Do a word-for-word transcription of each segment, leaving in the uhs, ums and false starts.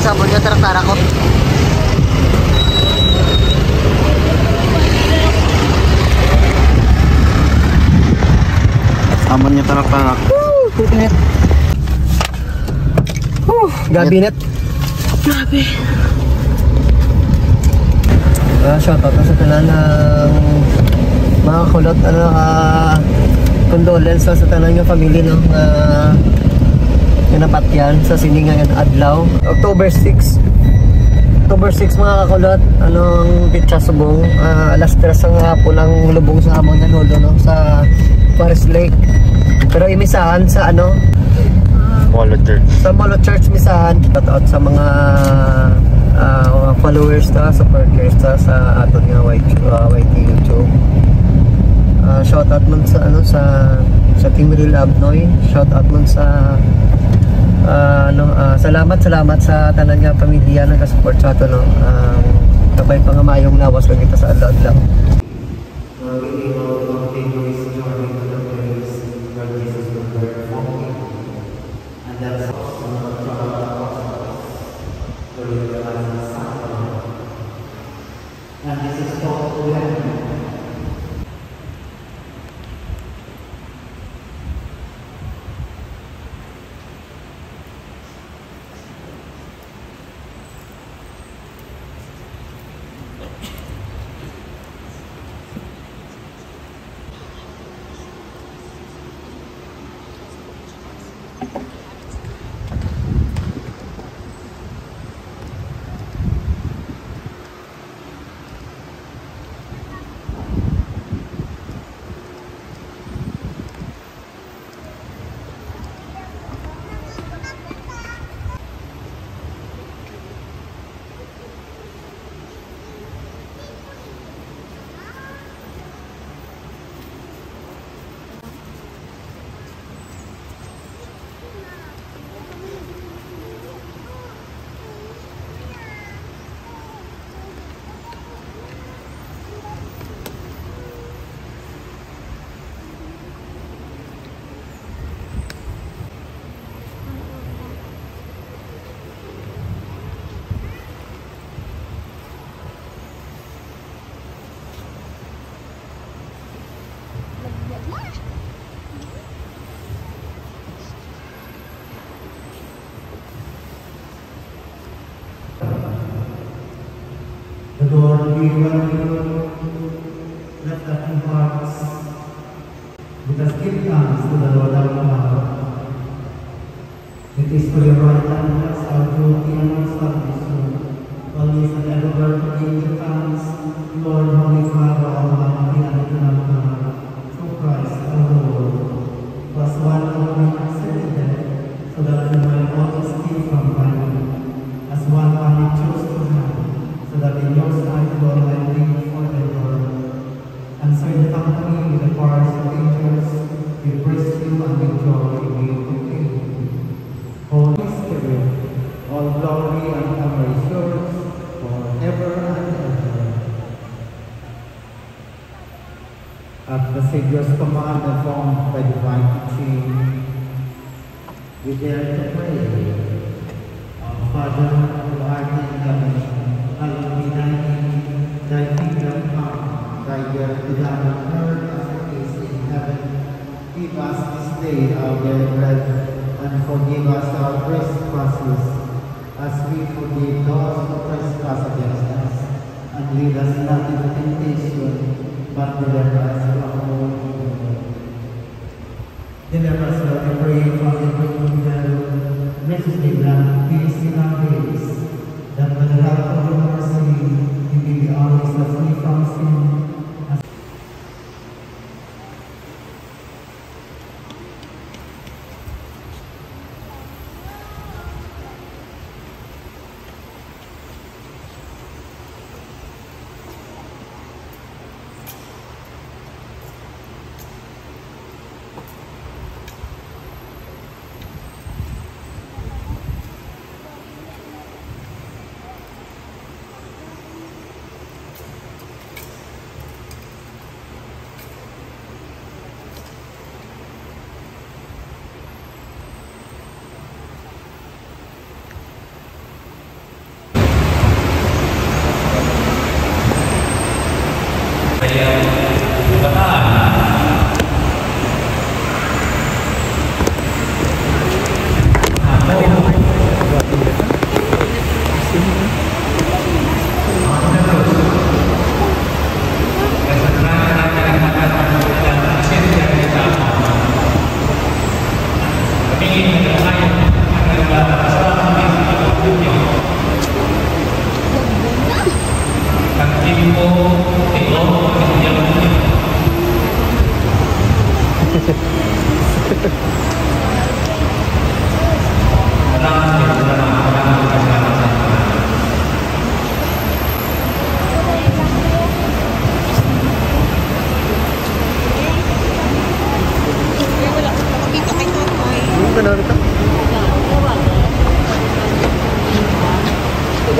Sabon niya, tarak-tarak ko. Sabon niya, tarak-tarak. Woo! Init. Woo! Gabi, init. Grabe. Ah, shoutout na sa tanan ng mga kulot, ano, ah, condolence sa, sa tanan nga family, no, nga, nga napatyan sa sini nga adlaw. October six. October six, mga kakulot, anong pitsa subong, ah, alas tres ang hapon ang lubong sa amon nga lolo, no, sa Forest Lake. Pero imisahan sa, ano, Molo Church. Sa Molo Church, misahan. Shout out sa mga, ah, mga followers ta, supporters ta sa aton nga Y T, ah, Y T YouTube. Ah, shout out man sa, ano, sa, sa Team Real Abnoy. Shout out man sa, ah, ano, ah, salamat, salamat sa tanan nga pamilya nagasupport sa aton, no. Ah, kabay pa nga maayong lawas lang kita sa adlaw-adlaw. Now we may all continue this journey to the place where Jesus will learn from him. And that's also the apostles during the last supper. And this is called the Lamb. The Lord be with you. Lift up your hearts. Let us give thanks to the Lord our God. It is for your right and just our duty and our salvation, always and everywhere to give you thanks, Lord, Holy Father, Almighty and eternal God, through Christ our Lord. Who as one man accepted death, so that we might all escape from dying. As one man he chose to die, so that in your sight we all might live forever. And so in company with the chorus of angels, we praise you and with joy we proclaim. Holy Spirit, all glory and honor is yours forever and ever. At the Savior's command and formed by divine teaching, we dare to pray. Our Father, who art in heaven, hallowed be thy name. Thy kingdom come, thy will be done on earth as it is in heaven. Give us this day our daily bread, and forgive us our trespasses, as we forgive those who trespass against us. And lead us not into temptation, but deliver us from all evil. Deliver us, Lord, we pray, from the evil one. Graciously grant peace in our days, that by the help of your mercy we may be always set free from sin.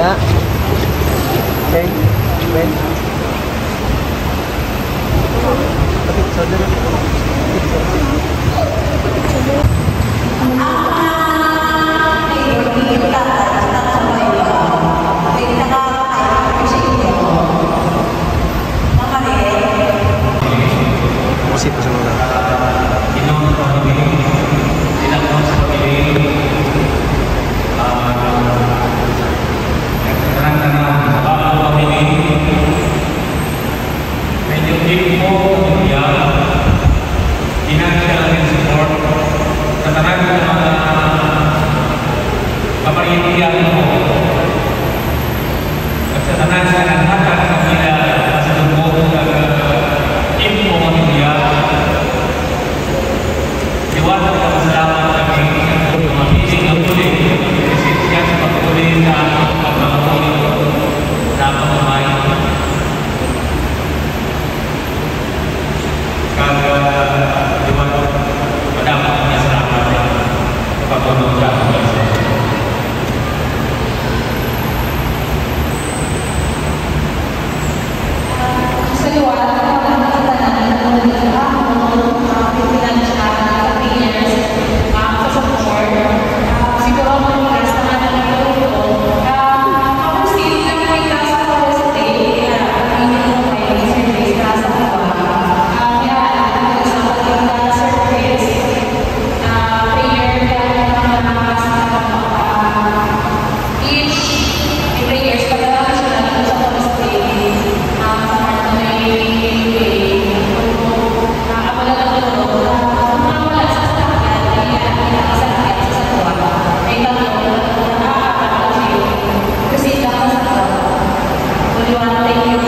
Ah. Okay. Okay. Kasi pa sa mga Ginoo sa pamilya, ginagmay sa pamilya, ah, tanan-tanan sa bawat pamilya, medyo tipo, pamilya, financial and support, sa tanan nga mga kaparian mo. Kag sa tanan nga naghatag sa ila sa lubot kag, ah, tiempo nga pamilya. Liwat nga pasalamat kami sa mga piling nga bulig, resistensya sa pagbulig sa aton pagpangamuyo sa pamamay. Kag, ah, liwat, madamo nga salamat sa pag-unong sa aton. Sa liwat, ang mga tanan, ang mga pinansyal, sa prayers, ah, sa support, ah, siguro ang mga oras na natin ito, ah, ako, Steve, nakita sa Wednesday, ah, ang inyong service, ah, sa Cuba. Ah, kaya, ano, sa pagkita service, ah, prayer, kaya, mga, ah, Each prayers, pagkakasya natin sa Holy Spirit, ah, sa heart na may faith, ah, amo na lang to, ah, kung mawala sa sakyan, ay, ah, ay, nakasakyan sa sakwa. Ay, kami, ah, ah, ah, kasi ikaw sa sakwa. Holy One, thank you.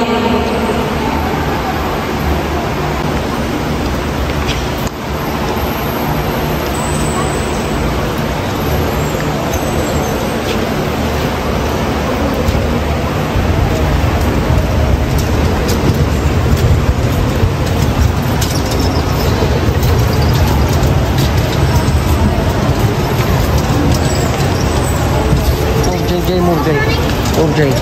Move, Jay, Jay, move, Jay. Move, Jay.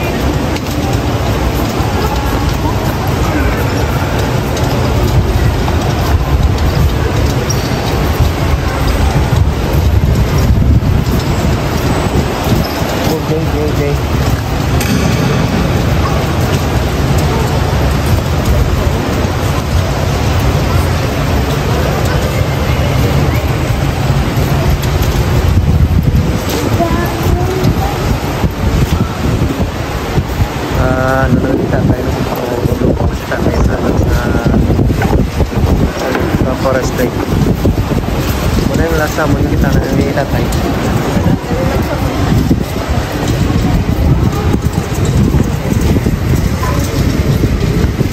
Okay, okay, okay. Ah, ano na kita tayo? Ano na kita tayo sa, sa, sa Forest Lake? Muna yung lasa mo, yung kita na yung kita tayo.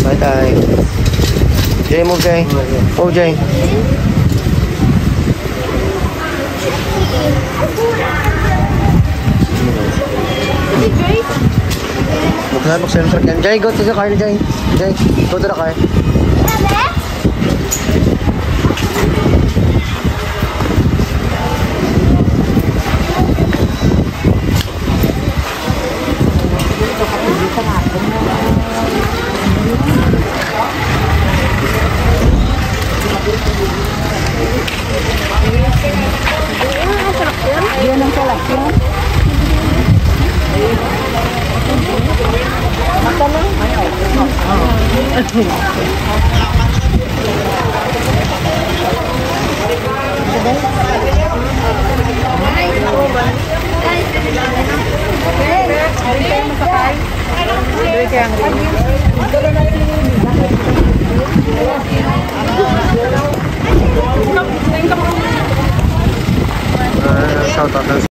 Bye, tayo. Jay, move, Jay. Oh, Jay. Buksan, buksan yung sakyan. Jay, go to the car, Jay. Jay, go to the car. Yan ang salakyan. Mata lang. Ah, shout out lang.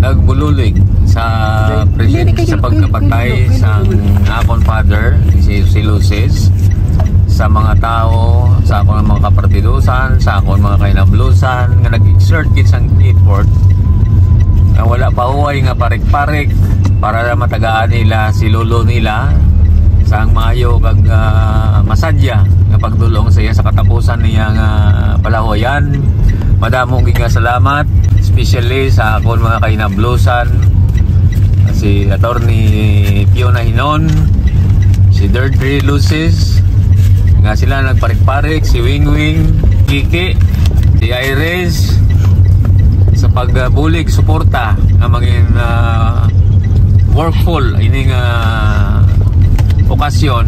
Nagbulig sa pres-, sa pagkapatay sa akon father, si, si Luces, sa mga tao, sa akon mga kapartidusan, sa akon mga kainablusan, nga nag-exert gid sang effort, nga wala pa huway nga parik-parik para matagaan nila si lolo nila sang maayo kag, ah, masadya nga pagdulong sa iya sa katapusan niya nga palahuyan. Madamo gid nga salamat, especially sa akon mga kainablusan, si Attorney Fiona Hinon, si Derdre Luces, nga sila nagparik-parik, si Wing Wing, Kiki, si Iris, sa pagbulig, suporta nga mangin, ah, workful ining, ah, okasyon.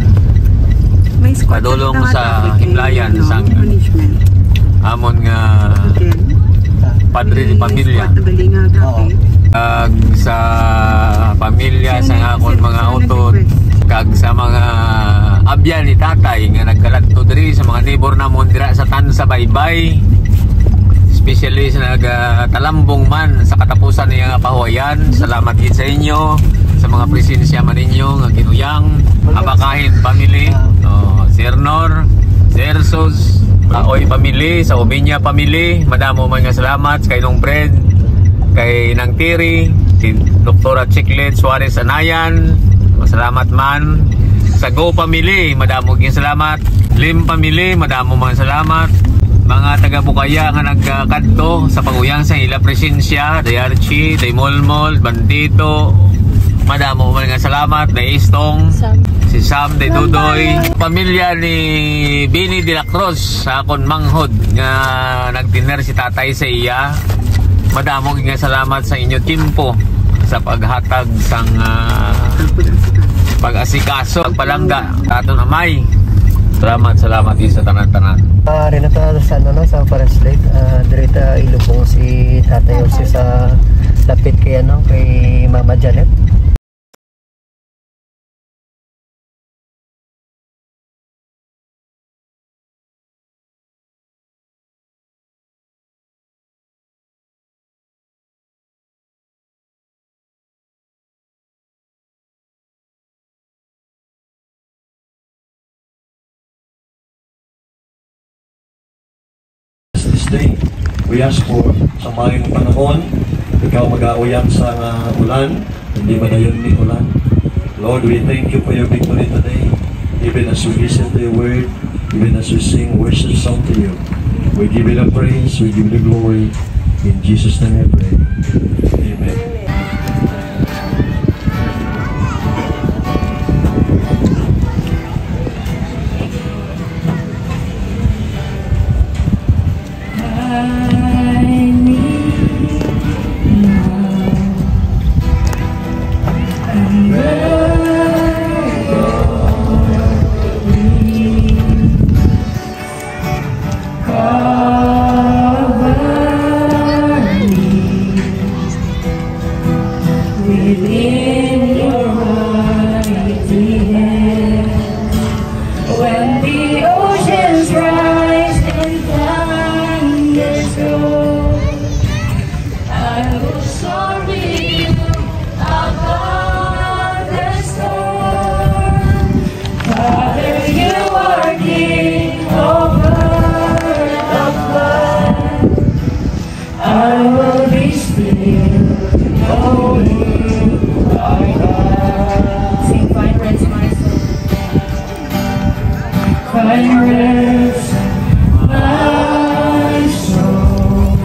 May squat padulong na sa traffic, himlayan no? Sang punishment. Amon nga padre ni pamilya. Kag sa pamilya sa akon mga utod, kag sa mga abyan ni tatay nga nagkaladto diri, sa mga neighbor namon dira sa Tansa Baybay, especially sa nagatalambong man sa katapusan niya nga pahuwayan. Salamat gid sa inyo, sa mga presensya man ninyo nga ginuyang, Abakahin family, oh, Sir Nor, Sir Sus, Aoy family, sa Ubiña family, madamo man nga salamat kay Nong Fred, kay Nang Tiri, si Doktora Chiclet Suarez Anayan, salamat man. Sa Go family, madamo gyud salamat. Lim family, madamo man salamat. Mga taga Bukaya nga nagkadto sa pag-uyang sa ila presensya, Day Archie, Day Molmol, Bandito, madamo man nga salamat, Day Istong, Sam. Si Sam, Day Dudoy, pamilya ni Bini de la Cruz, sa akon manghod nga nagtiner si tatay sa iya. Madamo gid nga salamat sa inyo timpo sa paghatag sang, ah, pag-asikaso, pagpalangga sa aton amay. Salamat, salamat gid sa tanan-tanan. Ah, Renata, sa ano, no, sa Paras Lake, ah, diri ta ilubong si Tatay Jose sa lapit kay, ano, kay Mama Janet. This day, we ask for sa maayong panahon, ikaw mag-auyang sa nga ulan, hindi madayon ni ulan. Lord, we thank you for your victory today, even as we listen to your word, even as we sing worship song to you. We give you the praise, we give you the glory. In Jesus' name I pray. Amen. Within your mighty hand, when the oceans rise and thunders roll, I will soar with you above the storm. Father, you are King over the flood. I will be still, knowing you are God. Sing, "Find rest, my soul." Find rest, my soul,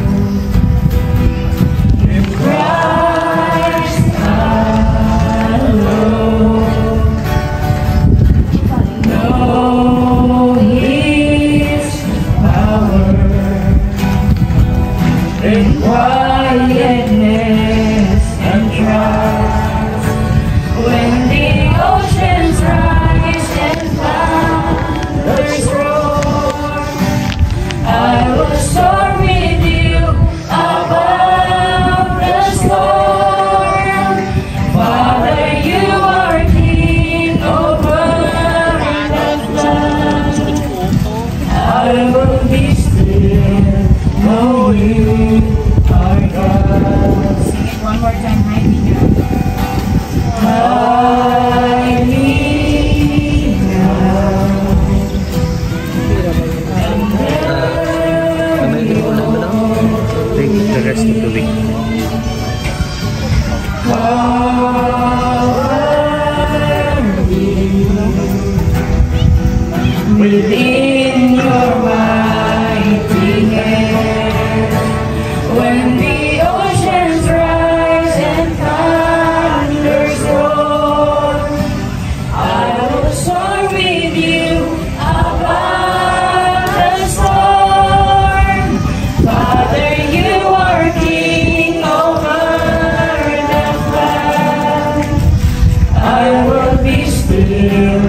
in Christ alone. Know His power in quietness and trust. When the oceans rise and thunders roll, Within your mighty hand, when the oceans rise and thunders roar, I will soar with you above the storm. Father, you are king over the flood. I will be still,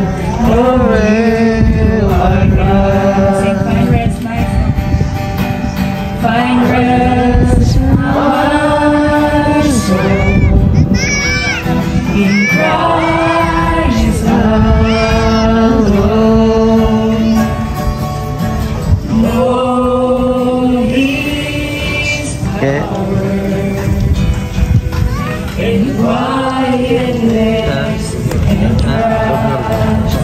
knowing you are God. Sing, "Find rest, my soul. Find rest, my soul, in Christ alone." No, His Okay. Power in quietness and trust.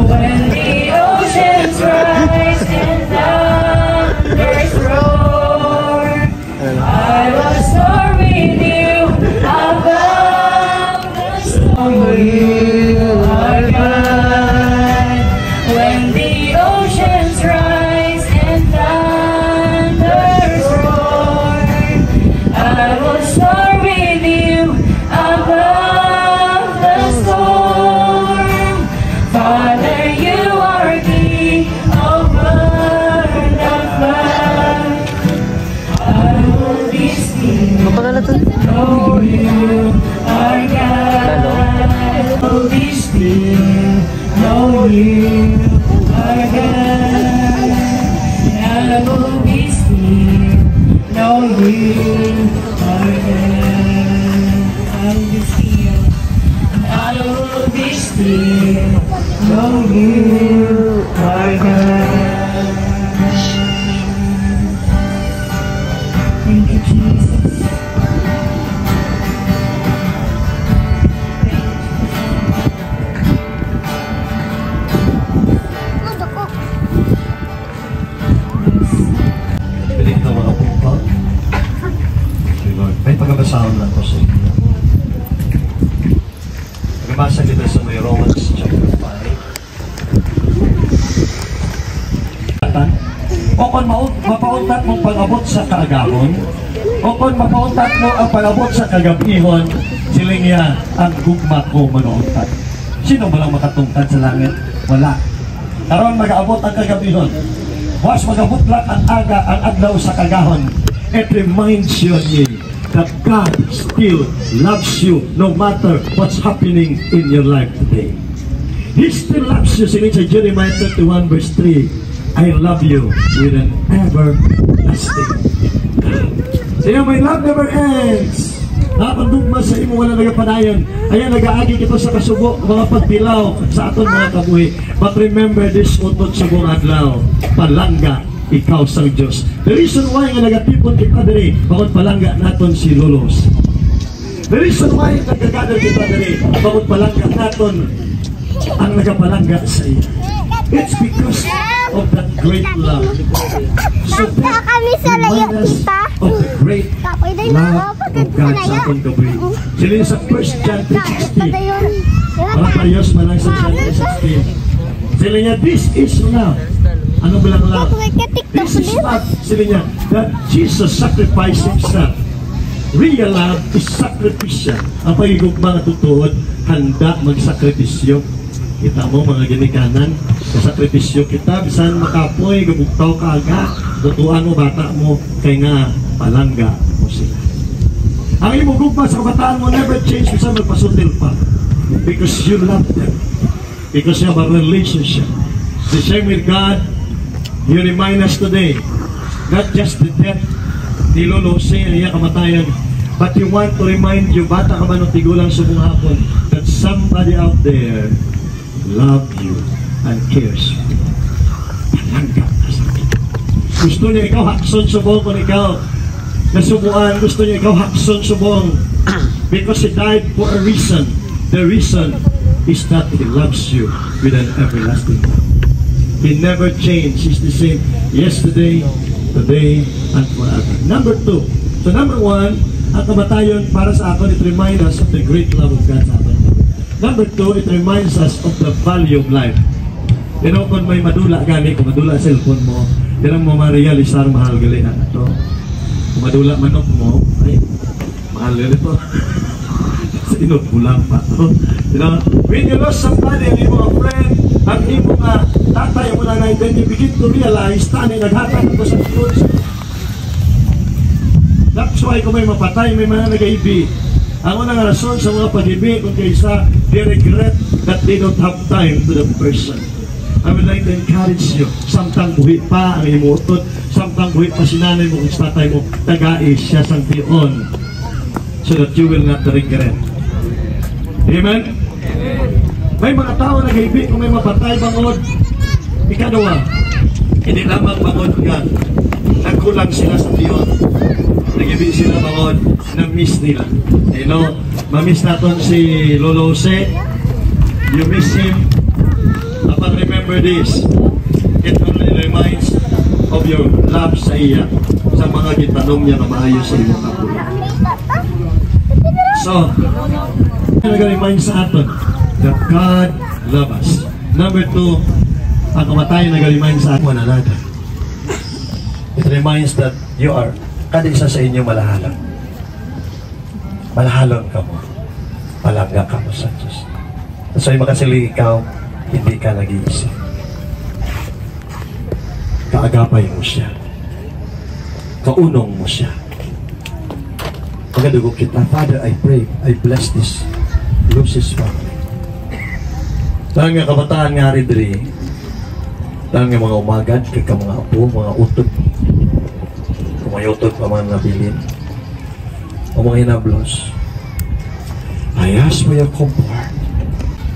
When the oceans rise and thunders roar, I will soar with you above the storm. You are God. When the oceans rise and thunders roar, I will soar with you above the storm. Father, you are king over the flood. I will be still. Mapagala to. Know you are God. Hello. I will be still. Know you are God. I will be still. Know you are God. I will be still. I will be still. Know you are God. Thank you, Jesus. Pilit na mga pungpag. Thank you, Lord. May pagkabasahon lang ko sa inyo. Magbasa kita sa may Romans chapter five. O kon mau-, mapauntat mong pag-abot sa kaagahon, o kon mapauntat mo ang pag-abot sa kagab-ihon, siling niya, ang gugma ko magauntat. Sino ba lang makatungtad sa langit? Wala. Karon mag-abot ang kagab-ihon. Buwas mag-abot lang ang aga, ang adlaw sa kaagahon. It reminds you and me that God still loves you no matter what's happening in your life today. He still loves you. Siling sa Jeremiah thirty-one verse three, "I love you with an everlasting love." Siya, "My love never ends." Ang gugma sa imo wala nagapadayon. Ayan, nagaagi kita sa kasubo, mga pagtilaw sa aton mga kabuhi. But remember this, utod subong adlaw, palangga ikaw sang Dios. The reason why nga nagatipon kita diri, bangod palangga naton si Lolos. The reason why nagagather kita diri, bangod palangga naton ang nagapalangga sa iya. It's because of that great love. So that kami sa layo, reminds us, tita, of the great love of God sa aton kabuhi. Siling sa First John three sixteen. Para parehas man lang sa John three sixteen. Siling niya, "This is love." Ano ba lang love? This is love, siling niya, that Jesus sacrificed himself. Real love is sacrificial. Ang paghigugma nga tutuod, handa magsakripisyo. Kita mo, mga ginikanan, kasakripisyo kita, bisan makapoy, gabugtaw ka aga, tutuan mo, bata mo, kay nga palangga mo sila. Ang imo gugma sa kabataan mo never change bisan magpasutil pa, because you love them. Because you have a relationship. The same with God, you remind us today, not just the death ni Lolo Jose ang iya kamatayon, but you want to remind you, bata ka man o tigulang subong hapon, that somebody out there love you and cares for you. Palangga ka sa akin. Gusto niya ikaw hakson subong kung ikaw nasubuan, gusto niya ikaw hakson subong. Because he died for a reason. The reason is that he loves you with an everlasting love. He never changed. He's the same yesterday, today, and forever. Number two. So number one, ang kamatayon para sa aton, it reminds us of the great love of God sa aton. Number two, it reminds us of the value of life. Pero kung may madula gani, kung madula cellphone mo, dira mo ma-realisar, mahal gali na to. Kung madula manok mo, ay, mahal gali to. Sa inot mo lang pa to. You know, when you lost somebody, ang imo nga friend, ang imo nga tatay, amo na, then you begin to realize, tani, naghatag ako sa Dios. That's why kung may mapatay, may mga nagaibi. Ang una nga rason sa mga pag-ibi, kung kaysa, they regret that they don't have time to the person. I would like to encourage you, samtang buhi pa ang imo utod, samtang buhi pa si nanay mo, kung si tatay mo, tagai siya sang tion, so that you will not regret. Amen? May mga tawo nagaibi kung may mapatay bangod. Ikaduha, hindi lamang bangod nga nagkulang sila sa tion. Nag-ibi sila bangod na-miss nila. You know, ma-miss naton si Lolo Jose. You miss him. Kapag remember this, it only reminds of your love sa iya, sa mga gitanom niya na maayo sa imong kabuhi. So, nag-remind sa aton that God love us. Number two, ang kamatayon nag-remind sa aton one another. It reminds that you are, kada isa sa inyo malahalon. Malahalon kamo. Palangga kamo sa Dios. So, makasiling ikaw, hindi ka nag-iisa. Kaagapay mo siya. Kaunong mo siya. Magadugo kita. Father, I pray, I bless this Lucis family. Tanan nga kabataan nga ari diri, tanan nga mga umagad, kag ka mga apo, mga utod, kung may utod pa man nga bilin, o mga hinablos, I ask for your comfort.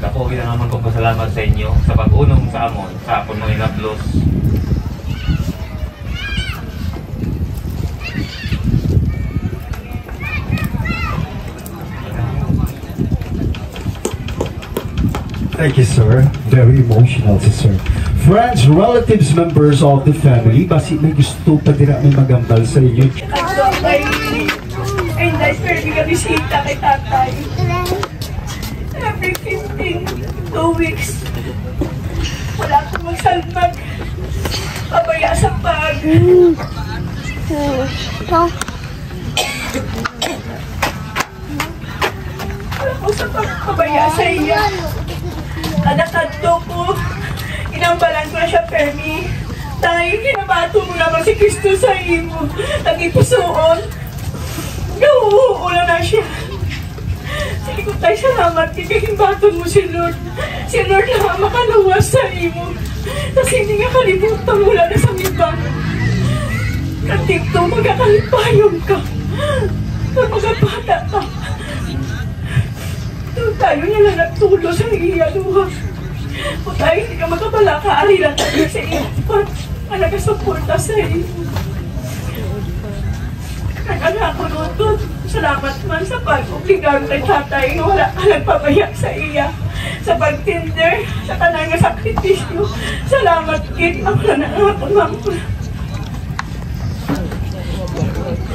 Dako gid ang amon pagpasalamat sa inyo sa pag-unong sa amon sa akon mga hinablos. Thank you, sir. Very emotional si sir. Friends, relatives, members of the family, basi may gusto pa dira may magambal sa inyo. Ay, dahil pwede ka bisita kay tatay. Every fifteen, two weeks, wala akong magsalmag. Pabaya sa pag. Wala ko sa pagpabaya sa iya. Kada kadto ko, inambalan ko na siya, Permi. Tay, ginabaton mo naman si Kristo sa imo. Nagipisuon. Nauulo na siya. Sige ko, Tay, salamat kay ginbaton mo si Lord. Si Lord lang ang makaluwas sa imo. Sa sini nga kalibutan, wala na sa iba. Kadto, magakalipayon ka. Kag magabata ka. Tayo niya lang nagtulo sa iya duha. Kung tayo hindi ka magkabalaka, ari lang tayo sa iya. Nga nagasuporta sa imo. Nag-anak ko, Lord, salamat man sa pag-obligar kay tatay nga wala ka nagpabaya sa iya. Sa pagtender, sa tanan nga sakripisyo. Salamat gid, ako na nga ako, ma'am.